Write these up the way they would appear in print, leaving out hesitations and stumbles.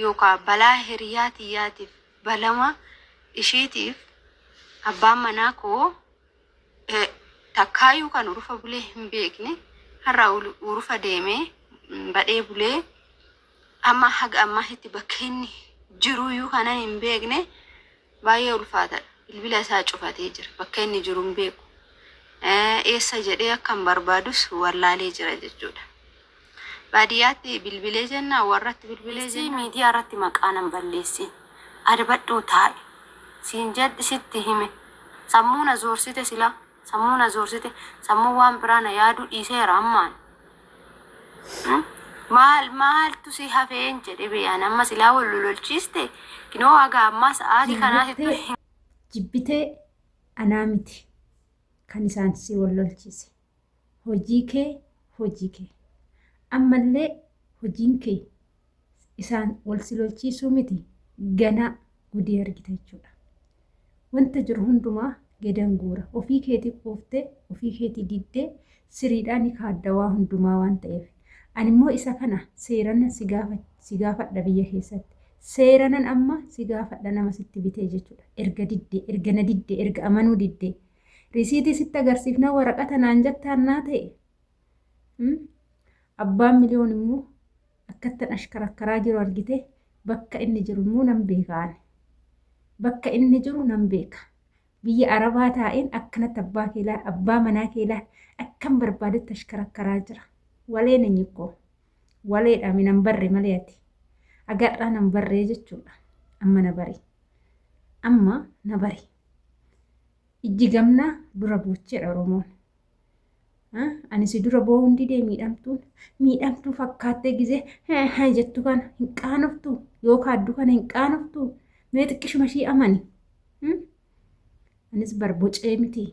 Yookaa balaa hiriyaa tiyyaatiif balama ishiitiif abbaan manaa koo takkaayuu kan urufa bulee hin beekne har'a urufa deemee badhee bulee amma haga ammaatti bakka inni jiruyyuu kanan hin beekne baay'ee ulfaatadha. Bilbila isaa cufatee jira. Bakka inni jiru hin beeku. Eessa jedhee akkan barbaadus wallaalee jira jechuudha. Baadiyyaatti bilbilee jennaan warratti bilbilee Dhiisii jennaan. miidiyaa irratti maqaa nan balleessin. Adabadhuu taa'i. Siin jedh sitti hime. Sammuu na zoorsite sila. Sammuu na zoorsite. Sammuu waan biraa na yaaduu dhiiseera ammaan. Maal maaltu si hafeen jedhe bee ani amma silaa wal lolchiiste kinoo haga ammaa sa'aatii kanaatittuu Jaallattee hin jibbitee anaa miti kan isaan si wal lolchiise. Hojii kee hojii kee. Ammallee hojiin kee isaan wal si lolchiisuu miti ganaa gudii argita jechuudha. Wanta jiru hundumaa gadan guura. Ofii keetii quuftee, ofii keetii diddee siriidhaa ni kaadda waa hundumaa waan ta'eef. Ani immoo isa kana seeranan si gaafa si gaafadha biyya keessatti. Seeranan amma si gaafadha nama sitti bitee jechuudha. Erga diddee, erga na diddee, erga amanuu diddee. Risiitii sitti agarsiifna waraqata naan jettaan naa ta'e. Abbaan miliyoon immoo akkattan ashkarakkaraa jiru argite bakka inni jiru immoo nan beeka ani. Bakka inni jiru nan beeka. Biyya Arabaa taa'een akkanatti abbaa kee laal, abbaa manaa kee laal akkan barbaadetti ashkarakkaraa jira. Walee nenyi koo. Waleedha mi nan barre malee ati. Agarraa nan barree jechuudha. Amma na bari. Amma na bari. Ijji gamnaa dura boocheedha Oromoon. Ani si dura boo'uun didee miidhamtuun miidhamtuu fakkaattee gizee jettu kana hin qaanoftu yoo kaaddu kana hin qaanoftu mee xiqqishuma ishii amani. Anis bar bocee miti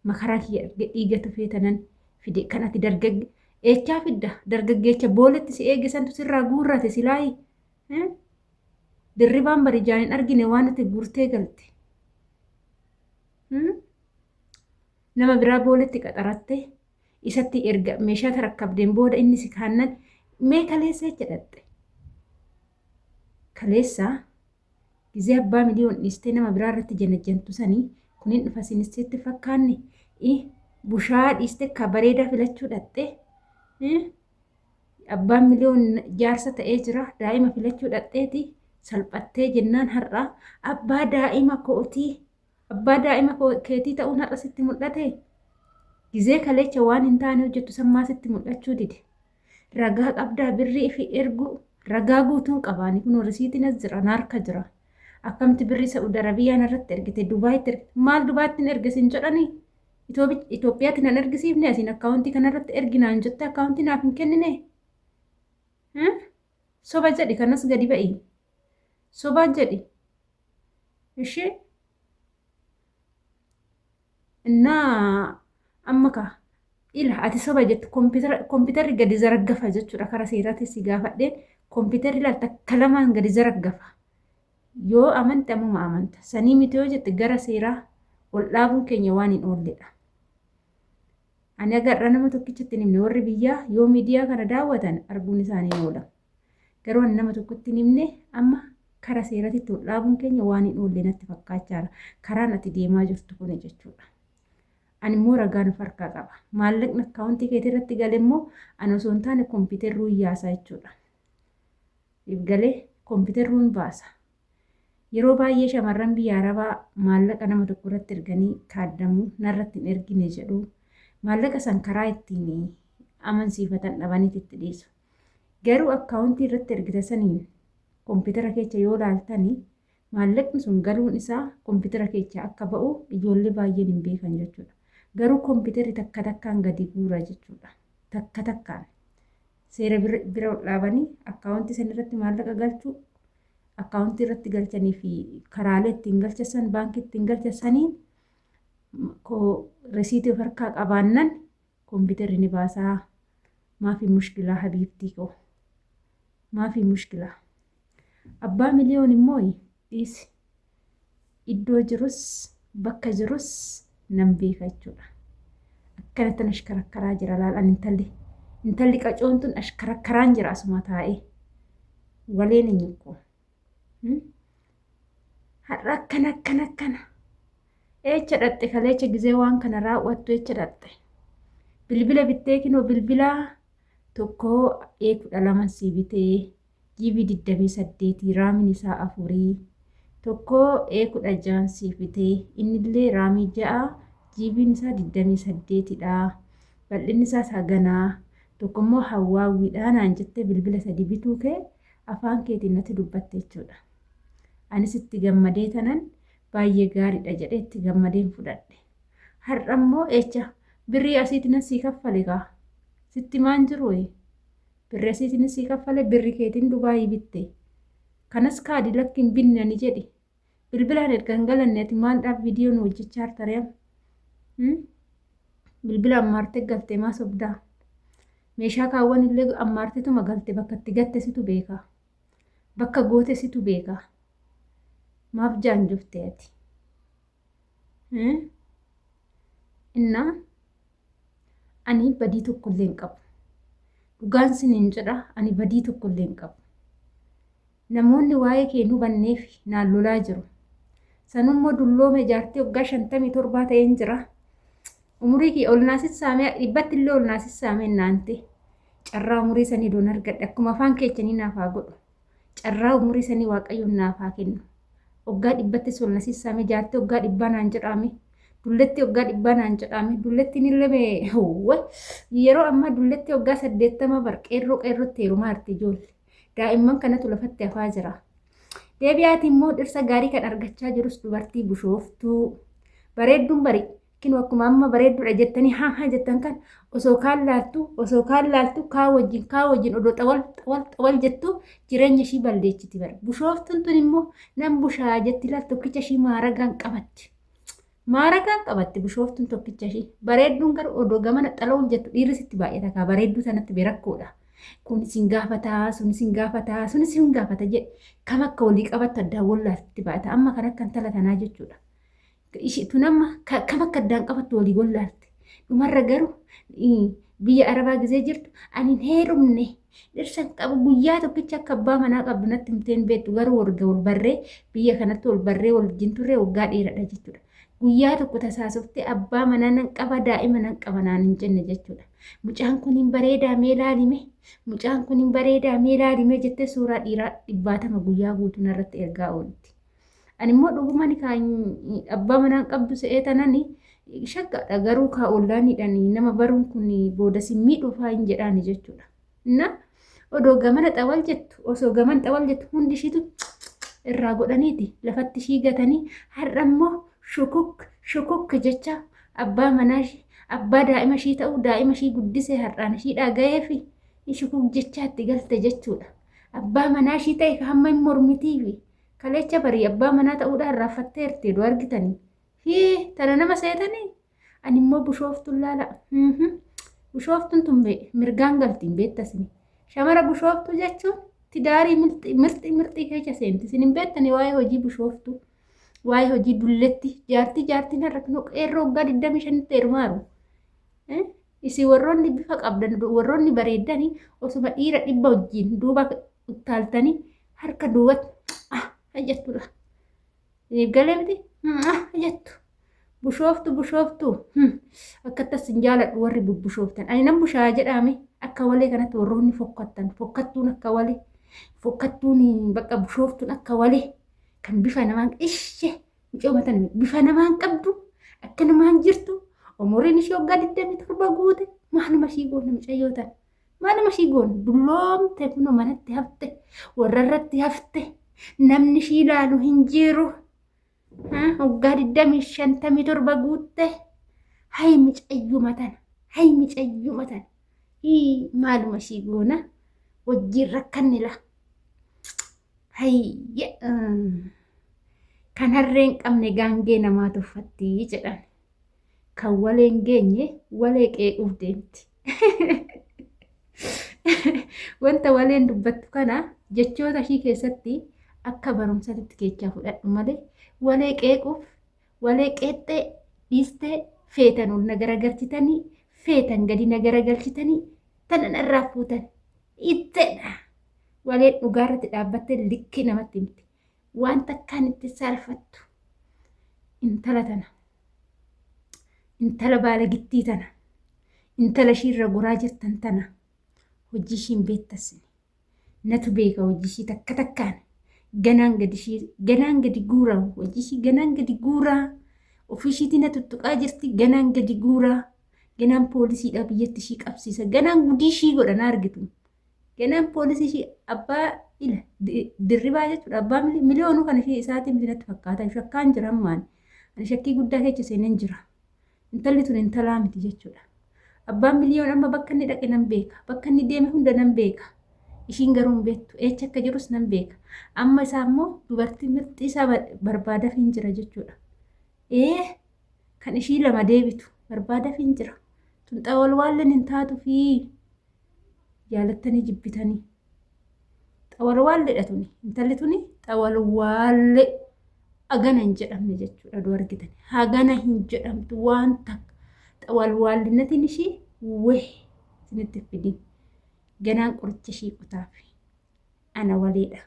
makaraa kiyya arge dhiiga tufee tanan fide kan ati dargagge eechaa fidda dargaggeecha booletti si eege santu sirraa guurrate silaayi. Dirribaan bari ijaan hin argine waan ati guurtee galte. Nama biraa booletti qaxaratte isatti erga meeshaa tarakkabdeen booda inni si kaannan mee kaleessa jecha dhaqxe. Kaleessa gizee abbaa miliyoon dhiistee nama biraa irratti janajjantu sanii kun hin dhufa sinis sitti fakkaanne bushaa dhiiste ka bareedaa filachuu dhaqxe. Abbaan miliyoon jaarsa ta'ee jira daa'ima filachuu dhaqxeeti salphattee jennaan har'a abbaa daa'ima kootii Abbaa daa'ima keetii ta'uun har'a sitti mul'ate? Gizee kaleecha waan hin taane hojjettu sammaa sitti mul'achuu dide. Ragaa qabdaa birrii fi erguu ragaa guutuun qabaani kun risiitiin as jira na harka jira. Akkamitti birrii Sa'ud Arabiyaa narratti ergite Dubaayitti ergite maal Dubaayitti hin erge sin jedhanii Itoophiyaatti nan ergisiifne asiin akkaawuntii kanarratti ergi naan jette akkaawuntii naaf hin kennine. Soba jedhi kanas gadi ba'i. Sobaa jedhi. Ishee innaa amma kaa ila ati soba jettu kompiitarri gadi zaraggafa jechuudha kara seeraatti si gaafadheen kompiitarri laal takka lamaan gadi zaraggafa. Yoo amante ammuma amanta. Sanii miti yoo jette gara seeraa ol dhaabuun keenya waan hin oolledha. Ani agarra nama tokkichatti hin himne warri biyyaa yoo miidiyaa kana daawwatan arguun isaanii hin oola. Garuu ani nama tokkotti hin himne amma kara seeratitti ol dhaabuun keenya waan hin oolle natti fakkaachaara. Karaan ati deemaa jirtu kuni jechuudha. Ani immoo ragaan of harkaa qaba. Maallaqni akkaawuntii keetii irratti gale immoo ani osoo hin taane kompiitarri yaasa jechuudha. Siif galee kompiitarri baasa. Yeroo baay'ee shamarran biyya Arabaa maallaqa nama tokko irratti erganii kaaddamu narratti hin ergine jedhu. Maallaqa san karaa ittiin amansiifatan dhabaniiti itti dhiisu. Garuu akkaawuntii irratti ergite saniin kompiitara keessa yoo laaltani maallaqni sun galuun isaa kompiitara keessa akka ba'u ijoollee baay'een hin beekan jechuudha. Garuu kompiitarri takka takkaan gadi guura jechuudha. Takka takkaan. Seera bira ol dhaabanii akkaawuntii san irratti maallaqa galchuu akkaawuntii irratti galchanii fi karaalee ittiin galchan baankii ittiin galchan saniin resiitii of harkaa qabaannan kompiitarri ni baasaa. Maafi mushkilaa habiibtii koo. Maafi mushkilaa. Abbaa miliyoon immoo dhiisi. Iddoo jirus bakka jirus nan beeka jechuudha. Akkanattan ashkarakkaraa jira laal an intalli. Intalli qacoon tun ashkarakkaraan jira asuma taa'ee. Waleen hin ko. Har'a akkana akkana akkana. Eecha dhaxxe kaleecha gizee waan kana raawwattu eecha dhaxxe. Bilbila bittee kinoo bilbila tokko ee 12 sii bitee GB 28 raamiin isaa afurii tokko ee 16 sii bitee innillee raamii 6 GB'n isaa 28 dha. Bal'inni isaas haganaa tokko immoo hawwaawwiidha naan jettee bilbila sadi bituu kee afaan keetiin natti dubbatte jechuudha. Anis itti gammadee tanan baay'ee gaariidha jedhee itti gammadeen fudhadhe. Har'a immoo echa birrii asiitiin sii kaffale kaa sitti maan jiru birrii asiitiin sii kaffale birri keetiin Dubaayii bitte. Kanas kaadi lakki hin binne ani jedhi. Bilbilaan erga hin galanne ati maaldhaaf viidiyoo nu hojjechaa jirta ree? Bilbila ammaartee galtee maa sobdaa? Meeshaa kaawwan illee ammaarteetuma galte bakka itti gatte situ beeka. Bakka goote situ beeka. Maaf jaanjofte ati? Innaa ani badii tokkollee hin qabu. Dhugaan siniin jedha ani badii tokkollee hin qabu. Namoonni waa'ee kee hin hubanneef naan lolaa jiru. Sanummoo dulloome jaartii waggaa 57 ta'een jira. Umurii kiyya ol naa sissaamee dhibbatti illee ol naa sissaamee naante. Carraa umurii sanii doon argadhe akkuma afaan keechanii naaf haa godhu. Carraa umurii sanii Waaqayyoon naaf haa kennu. Waggaa dhibbattis ol na sissaame jaartii waggaa dhibbaa naan jedhaame. Dulletti waggaa dhibbaa naan jedhaame. Dullettiin illee mee yeroo ammaa dulletti waggaa 80 bar qeerroo qeerrootti heerumaa jirti ijoollee. Daa'imman kanatu lafatti hafaa jira. Deebi'aati immoo dhirsa gaarii kan argachaa jirus dubartii bushooftuu. Bareedduun bari kinoo akkuma amma bareedduudha jettanii haa haa jettan kan osoo kaan laaltu osoo kaan laaltu kaa wajjin kaa wajjin odoo xawal xawal xawal jettu jireenya ishii balleechiti bara. Bushooftuun tun immoo nan bushaa jetti laal tokkicha ishii maaragaan qabatti. Maaragaan qabatti bushooftuun tokkicha ishii. Bareedduun garuu odoo gamana xalawul jettu dhiirri sitti baay'ata kaa bareedduu sanatti berakkoodha. Kun isin gaafataa, sun isin gaafataa, sun isin gaafata jedhe kam akka walii qabattu addaan wallaalti baay'ata. Amma kan akka intala tanaa jechuudha. Ishii tun amma kam akka addaan qabattu walii wallaalte. Dhumarra garuu biyya Arabaa gizee jirtu ani hin heerumne dhirsa hin qabu guyyaa tokkicha akka abbaa manaa qabdu natti himtee hin beektu garuu erga wal barree biyya kanatti wal barree wal wajjin turre waggaa dheeradha jechuudha. Guyyaa tokko tasaasuftee abbaa manaa nan qaba daa'ima nan qaba naan hin jenne jechuudha. Mucaan kun hin bareedaa mee laalime mucaan kun hin bareedaa mee laalime jettee suuraa dhiiraa dhibbaatama guyyaa guutuu narratti ergaa oolti. Ani immoo dhugumaan kaa abbaa manaa hin qabdu se'ee tanani shaggaadha garuu kaa ollaanidhaan nama baruun kun booda si miidhuufaa hin jedhaani jechuudha. Na odoo gamana xawal jettu osoo gaman xawal jettu hundi ishiitu irraa godhaniiti lafatti ishii gatanii har'a immoo shukuk shukuk jecha abbaa manaa ishii abbaa daa'ima ishii ta'uu daa'ima ishii guddisee har'aan ishiidhaa ga'eefi shukuk jechaa itti galte jechuudha. Abbaa manaa ishii ta'e hamma hin mormitiifi kaleecha barii abbaa manaa ta'uudhaan irraanfatteerti odoo argitanii. Hii tana nama seetanii Ani immoo bushooftuun laala. Bushooftuun tun mirgaan galti hin beektasini. Shamara bushooftuu jechuun tidaarii mirxii mirxii keessa seenti. Isin hin beektani waa'ee hojii bushooftuu. Waa'ee hojii dulletti jaartii jaartiin har'a kunoo qeerroo waggaa 25tti heerumaaru. Isin warroonni bifa qabdan warroonni bareeddani osuma dhiira dhibba wajjin duuba uttaaltanii harka duubatti jettudha. Isiniif galee miti jettu. Bushooftu bushooftu akka tas hin jaaladhu warri bubbushooftan. Ani nan bushaa jedhaame akka walee kanatti warroonni fokkattan fokkattuun akka walee fokkattuun bakka bushooftuun akka walee kan bifa namaan ishee mucoo tan bifa namaan qabdu akka namaan jirtu umuriin ishee waggaa 27 guute maaluma ishii goona mucayyoo tan maaluma ishii goona dulloomte kunoo manatti hafte warra irratti hafte namni ishii ilaalu hin jiru. Waggaa digdamii shantamii torba guutte hay micayyuma tana hay micayyuma tana hii maaluma ishii goona wajjiin rakkanne la hayye kan harreen qabne gaangee namaa tuffatti jedhan kan waleen geenye walee qeequuf deemti. Wanta waleen dubbattu kana jechoota ishii keessatti akka barumsatti keechaa fudhadhu malee walee qeequuf walee qeexxee dhiistee feetan ol na garagalchitanii feetan gadi na garagalchitanii tana narraa fuutan ittedha. Waleen dhugaa irratti dhaabbattee likkii namatti himti. Waan takkaan itti saalfattu. Intala tana. Intala baalagittii tana. Intala ishiirra goraa jirtan tana. Hojii ishiin beektasini. Natu beeka hojii ishii takka takkaan. Ganaan gadi ishii ganaan gadi guuraa hojii ishii ganaan gadi guuraa. Ofii ishiitii na tuttuqaa jirti ganaan gadi guuraa. Ganaan poolisiidha biyyatti ishii qabsiisa. Ganaan gudii ishii godha na argitu. Ganaan poolisii ishii abbaa ila dirribaa jechuudha. Abbaa miliyoonuu kan ishee isaatiin miti natti fakkaata. Shakkaan jira ammaan. Ani shakkii guddaa keessa seeneen jira. Intalli tun intalaa miti jechuudha. Abbaan miliyoon amma bakka inni dhaqe nan beeka. Bakka inni deeme hunda nan beeka. Ishiin garuu hin beektu. Eecha akka jirus nan beeka. Amma isaa immoo dubartii mirxii isaa barbaadaaf hin jira jechuudha. Ee kan ishii lama deebitu barbaadaaf hin jira. Tun xawalwaalleen hin taatu fi jaalattanii jibbitanii. Xawalwaalleedha tuni. Intalli tuni xawalwaallee hagana hin jedhamne jechuudha duu argitan. Hagana hin jedhamtu waan takka. Xawalwaallinnatiin ishii weh isinitti fidin. Ganaan qoricha ishii qotaaf. Ana waleedha.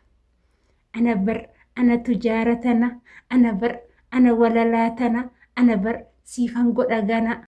Ana bar ana tujaara tana. Ana bar ana walalaa tana. Ana bar siifan godha gana.